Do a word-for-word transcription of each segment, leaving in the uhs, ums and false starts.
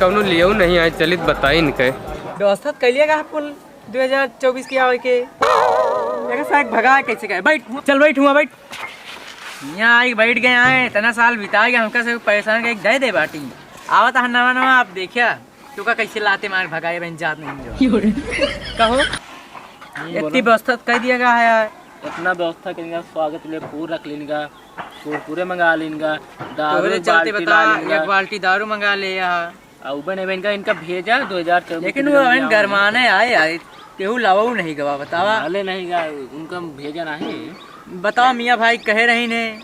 कौनो लियो नहीं आए, चलित बताई इनके। व्यवस्था तो कैलिएगा आपको दो हज़ार चउबीस के आवे के। देखा साहब भगा कैसे गए। बैठ, चल बैठ, हुआ बैठ। यहाँ आई बैठ गए आए, इतना साल बिता गया, हमका से परेशान के एक दे दे बाटी। आवत है नवा नवा, आप देखिया, तो का कैसे लाते मार भगाए बहन जात नहीं जो। कहो, इतनी व्यवस्था कर दिया गया है यार। इतना व्यवस्था करेंगे, स्वागत ले फूल रख लेंगे, कुरकुरे मंगा लेंगे, दारू तोहरे एक चलते बाल्टी बता, ला लेंगे। एक बाल्टी दारू मंगा ले यहाँ। आ, उ बने बन का इनका भेजा दो हज़ार चउबीस लेकिन के वो दिन अबहिन में गरमाने आए, आए, केहू लावो नहीं गवा, बतावा। वाले नहीं गा, उनका भेजा नहीं। बतावा, मियाँ भाई कहे रही ने।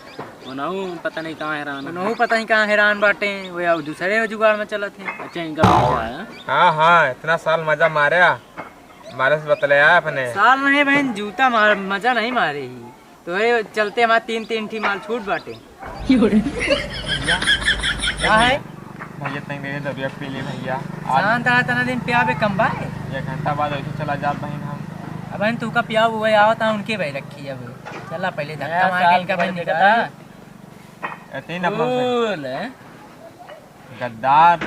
उनहू पता नहीं कहाँ हैरान है। उनहू पता नहीं कहाँ हैरान बाटे, वो अब दूसरे जुगाड़ में चलत है। अच्छा, इनका भेजा है। हाँ, हाँ, इतना साल मजा मारे, मारे से बतले आए अपने। साल नहीं बहन, जूता मार, मजा नहीं मारे ही। तोहरे चलते हमार तीन, तीन ठी माल छूट बाटे। का है? भैया, तनी दे दे, दबिया पी ले भैया। आज शांत रहा, तना दिन पियाबे कम बा। एक घंटा बाद ऐसे चला जात बहिन हम। अब बहन, तू का पियाब, वही आवत है, उनके भाई रखी अब। चला, पहिले धक्का नया मार के साल इनका बहन निकाल। देखा? ए, तीन अपना से। फूल है। गद्दार।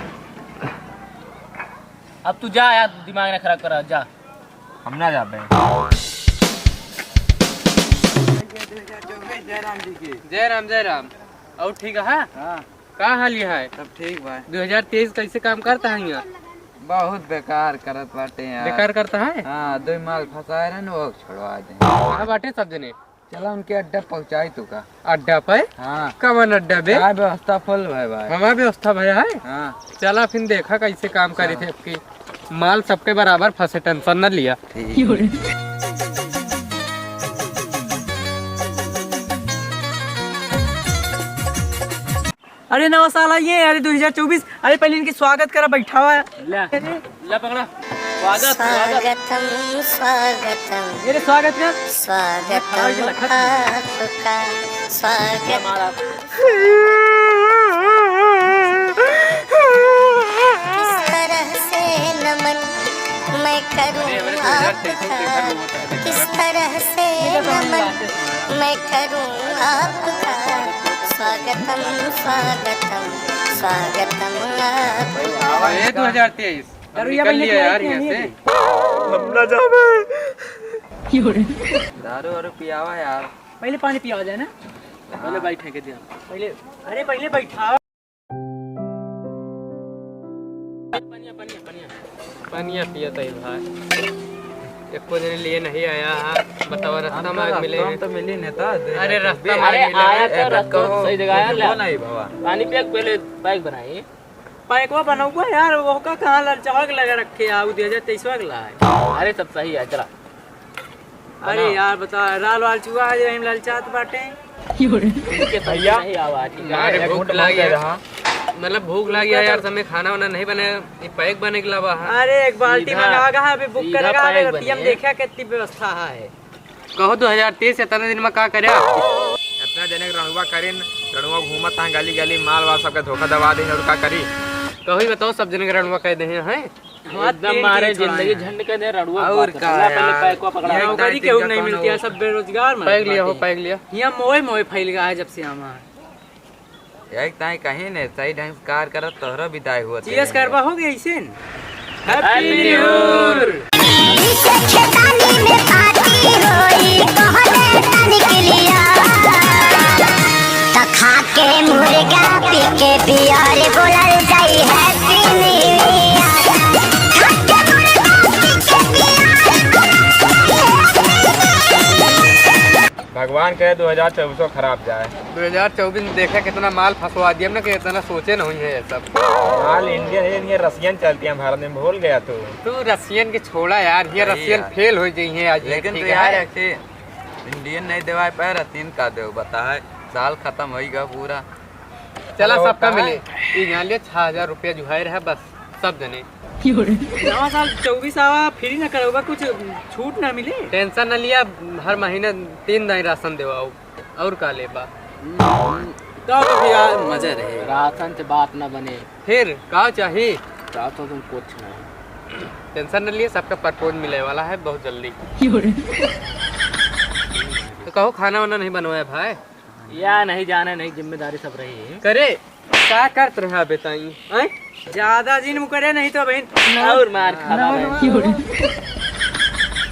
अब तू जा यार, दिमाग ना खराब करा, जा। हम ना जाबे। जय राम, जय राम। और ठीक है? हाँ। का हाल है? सब ठीक बा। दो हज़ार तेईस कैसे काम करता है यहाँ? बहुत बेकार करत बाटे यार। बेकार करता है? हाँ, दो माल फंसाए रहे न, वो छोड़वा दे। कहाँ बाटे सब जने? चला उनके अड्डा पहुँचाई तू का। अड्डा पे? हाँ। कवन अड्डा बे? का व्यवस्था फुल भाई भाई। हमार व्यवस्था भया है? हाँ। चला फिर देखा कैसे काम करी थे आपकी। माल सबके बराबर फंसे, tension न लिया। ठीक। अरे नवा साल आइए, अरे दो हज़ार चउबीस, अरे पहले इनके स्वागत करा, बैठावा। ले, ले पकड़ा। स्वागत, स्वागत। स्वागतम, स्वागतम। ये रे स्वागत कर। स्वागतम आपका, स्वागत। मार आप। किस तरह से नमन मैं करूं आपका, किस तरह से नमन मैं करूं आपका। स्वागतम, स्वागतम, स्वागतम आपका। ये दो हज़ार तेईस। दारू या निकल पहले लिया यार यहाँ से। हम ना जावे। दारू वारू पियावा यार। पहले पानी पियावा जाए ना। पहले बैठे के दिया। पहले, अरे पहले बैठा। पनिया, पनिया, पनिया। पनिया पियत है भाई। एको जने लिए नहीं आया है। बतावा, रास्ता में मिले हैं। तो मिली नेता। अरे, रास्ता में अरे, मिले हैं। तो ए, रास्ता कहो, सही जगह है, कुछ ले। वो नहीं बाबा। पानी पिया के पहले पैक बनाई। पैकवा बनौबा यार, ओका कहाँ ललचावा के लगा रखे है, उ दो हज़ार तेईसवा के ला है। अरे, सब सही है, चला। अरे बनाओ। यार, बता, राल वाल चुआ है, यही में ललचात बाटे। इनके सही भैया, नहीं आवा, ठीक है। अरे, एक भूख घूंट लागी मार है। रहा। मतलब, भूख लागी है यार, समय खाना वाना नहीं बने, ये पैक बने के लावा है। अरे, एक बाल्टी सीधा, मंगा गा, अभी बुक सीधा करेगा, अबे पैक रतिया में बने। देखा कितनी व्यवस्था है। कहो, दो हज़ार तेईस इतना दिन में का करे? इतना जने के रणुआ करिन, रणुआ घूमत हैं गली गली, माल वाल सबके धोखा दबा दे और का करी? कहो ही बताओ, सब जने के रणुआ कह दे हैं। हमार एकदम तीन मारे दिन छोड़ा जिंदगी है। झंड के दे रणुआ और बात का करता। पहले यार? पैकवा पकड़ा। ये नौकरी एकदम केहू नहीं मिलती है, सब बेरोजगार मरत पैक लिया हो, बाटे। पैक लिया। यहाँ मोए मोए फैल गया है जब से हमार। यही ताई कहीं ने सही ढंग से कार करत तोहरो विदाई हुआ चीज करबा हो गई ऐसे न। Happy New Year। खेतानी में पार्टी होई, कहले तनिक लिया। त खा के मुर्गा, पी के बियर, बोलल जाई Happy New Year। खा के मुर्गा, पी के बियर, बोलल जाई Happy New Year। भगवान करे दो हज़ार चउबीसो खराब जाए। दो हज़ार चउबीस में देखा कितना माल फंसवा दिया हमने, कि इतना सोचे न हुई है ये सब। माल Indian है, ये Russian चलती है भारत में, भूल गया तू। तू Russian के छोड़ा यार, ये सही Russian यार। Fail हो गई है आज, लेकिन ठीक तू है। यार ऐसे Indian नहीं देवाए पाए, Russian का देव बता है, साल खत्म होइगा पूरा। चला, चलो, सबका होता है। मिले। ई जान लिया, छह हज़ार रुपया जुहाई रहा, बस, सब जने। नवा साल चउबीस आवा, free ना करवा, कुछ छूट ना मिले? Tension ना लिया, हर महीने तीन दाई राशन देवाओ, और का लेबा? हम्म, तब तो भैया मजा रहे। राशन से बात ना बने। फिर का चाही? राशन से कुछ नहीं। Tension ना लिए, सबका परपोज मिले वाला है बहुत जल्दी। तो कहो, खाना वाना नहीं बनवाया भाई? या नहीं जाने, नहीं, जिम्मेदारी सब रही है। करे, का करत रहा बेटा ई, हैं? ज्यादा जिन मुकरे नहीं तो बहन और मार खावा बहन।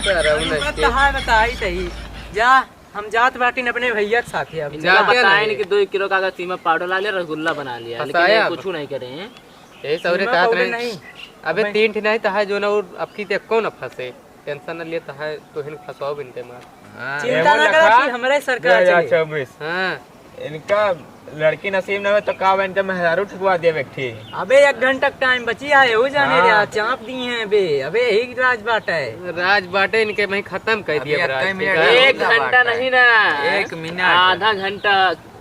सरऊ अरे नहीं। बताई तही। जा, हम जात बाटिन अपने भैया के साथे अब। इनका जाते बताए नहीं। कि दो किलो का अगर सीमा पाउडर ला ले, रसगुल्ला बना लिया, लेकिन फंसाया ये अब। कुछ नहीं करे हैं। यही सौरे सीमा कहत पाउडर रहे। नहीं। अबे मैं तीन ठे नहीं तो है जो ना, और अब की देख कौन फंसे। टेंशन न लिए तो है, तो हिन फंसाओ बिनते मार। हाँ। चिंता एगो ना करा लखा, कि हमरे सरकार चले। दो हज़ार चउबीस। हाँ। इनका लड़की नसीब न हो तो का बा, इनका मेहरारू ठुकवा दिया एक ठी। अबे एक घंटा टाइम बची है, हो जाने हाँ। दे, चाप दी हैं बे। अबे यही राज बाटे। राज बाटे इनके वहीं खत्म कर अभी दिया एक राज। मिनट एक घंटा बाटे। नहीं ना। एक मिनट। आधा घंटा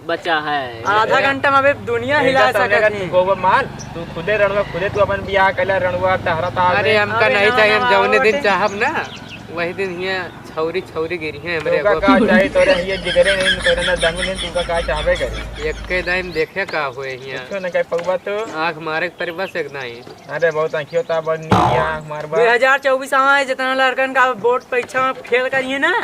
बचा है। आधा अरे, घंटा में अबे दुनिया हिला सकत है। गोबर माल, तू खुदे रणुआ, खुदे तू अपन बियाह कर ले रणुआ, तहरा तो अरे, हमका अबे नहीं ना, चाहिए, हम ना, जौने दिन चाहब ना, वही दिन हियाँ छौरी, छौरी गिरी है हमरे तुमका को। का चाहिए, तोरे हियाँ जिगरे नहीं, तोरे ना दम नहीं, तुमका का चाहबे करे। एक्के दाइन देखे का हुए हियाँ। कुछो न कह पउबा तू। आँख मारे के परी बस एक दाइन। अरे, बहुत आँखियों ता बड़ नीक आँख मारबा। दो हज़ार चउबीस आवा है, जितना लड़कन का बोर्ड परीक्षा में फेल करिए ना,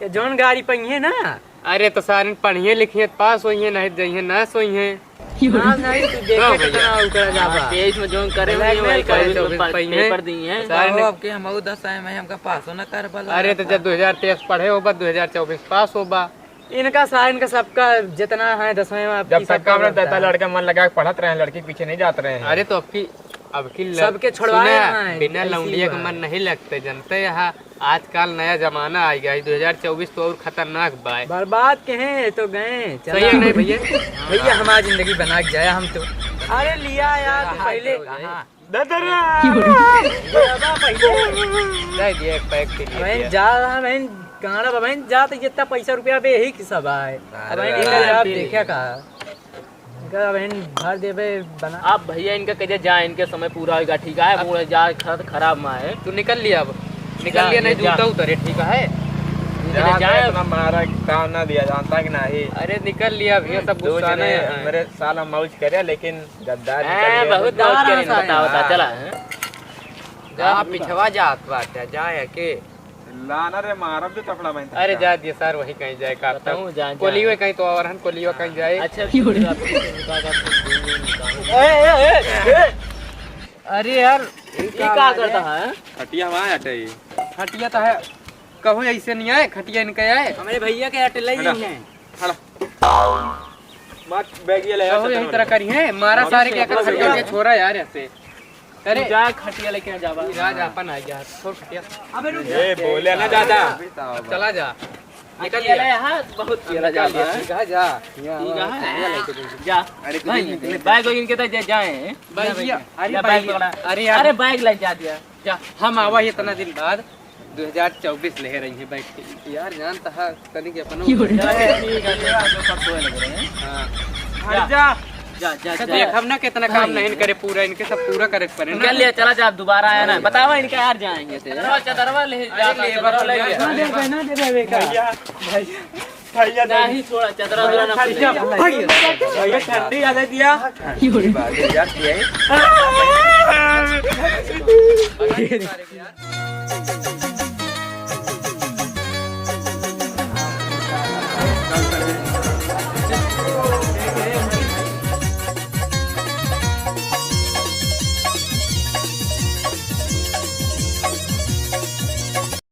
या जौन गाड़ी पहिए ना, अरे तो सारिन पढ़िए लिखिए तो पास होइए, नहीं तो जइए नास होइए। ना, नहीं, तू देखे हाँ भैया। कितना उकरा जाबा। हाँ, तेईस में जौन करे ब्लैक होइए, मेल वही करे, चउबीस पे-, पहिए। पेपर दिए हैं। सारिन कहो अब के हम दस आए में हमका पासो ना कर बला। अरे तो जब दो हज़ार तेईस पढ़े होबा, दो हज़ार चउबीस पास होबा। इनका सारिन का सबका जितना है दसवें में जब आपकी तक सबका का हमने बोलता देता है। लड़का मन लगा के पढ़त रहे, लड़की के पीछे नहीं जात रहे हैं। अरे तो अब की, अब की ल-, सबके छोड़वाए सुना, हैं, बिना ऐसी लौंडिया के बात। मन नहीं लगते, जनते यहाँ आजकल नया जमाना आ गया है, दो हज़ार चउबीस तो और खतरनाक बा। बर्बाद के हैं तो गए, सही है चला। नहीं भैया? भैया, हमारी जिंदगी बना के जाए हम तो। अरे लिया यार, तू हाँ, पहले। हाँ। दे दे रे। बाबा, पहले। दे दिया, एक पैक पी लिया। बहन जा रहा, बहन, गाना बा, बहन जा, तो जितना पैसा रुपया बे, यही की सब आए। अरे अब बहन, यार, इनका जवाब पी देखा लिया। का? इनका बहन भर देबे बना। आप भैया इनका कहिए जा, इनके समय पूरा होगा, ठीक है? अब वो जा, खर-, खराब में है। तू निकल लिया अब, निकल जा, लिया, नहीं जा। जूता उतरे, ठीक है? निकल जा, जा। इतना मारा काम ना दिया, जानता कि नहीं? अरे निकल लिया भैया, सब दो गुस्सा जने नहीं है। मेरे साला मौज करे, लेकिन गद्दार हैं, निकल गए। बहुत मौज करे, गद्दार बताओ, हैं। बता, चला, हैं? जा, पिछवा जात बाटे, जा, एके। लाना रे, मारब जो थपड़ा बहन। अरे, जा दिए सर, वही कहीं जाए, का बताऊं, जा, जा। कोलियो कहीं तो और हन, कोलियो कहीं जाए। अच्छा, ए, ए, ए, ए। अरे यार, ये ये का का बात करता है? है? खटिया हमारे हटे ही। खटिया तो है, कहूँ ऐसे नहीं आए, खटिया इनके आए। हमारे भैया के हटे ले हटा। ही नहीं है। हटा। मार बैग ये ले यार, कहूँ यही तरह करी है, मारा मार सारे के, खटिया के छोरा यार ऐसे। अरे। तू जा खटिया लेके आ जाबा। राज आपन आ गया, छोड़ खटिया। अबे रुक। ए, बोले ना ज्यादा। चला जा। निकल अकेला लिया। यहाँ बहुत अकेला जा जा। जा। ठीक है, जा। यहाँ ठीक है। खटिया लेके दे। जा। अरे, भाई, कुछ नहीं। बैग वैग इनके तो जा-, जाए हैं। भाई, भैया, अरे जा, भाई, बैग पकड़ा। अरे यार। अरे, बैग ले जा दिया। जा। हम आवा ही इतना दिन बाद। दो हज़ार चउबीस ले रही है बैग के। यार, जानता है, तनी के अपनो। ठीक है, ठीक है, जो सब सोए लग रहे हैं। हाँ। जा। जा, जा, जा। देखब ना कितना काम नहीं करे पूरा, इनके सब पूरा करे के पड़े ना। निकल लिया, चला जा, दोबारा आया ना। बतावा इनका यार जाएंगे से। चदरवा, चदरवा ले जा, अरे, चदरवा ले जा। ना दे, ना दे, ना दे, भैया, भैया। भैया, नहीं, छोड़ा, चदरा उदरा ना भैया, फूले। भैया, भैया, ठंडी आ जाती है। ये बात है यार, क्या है?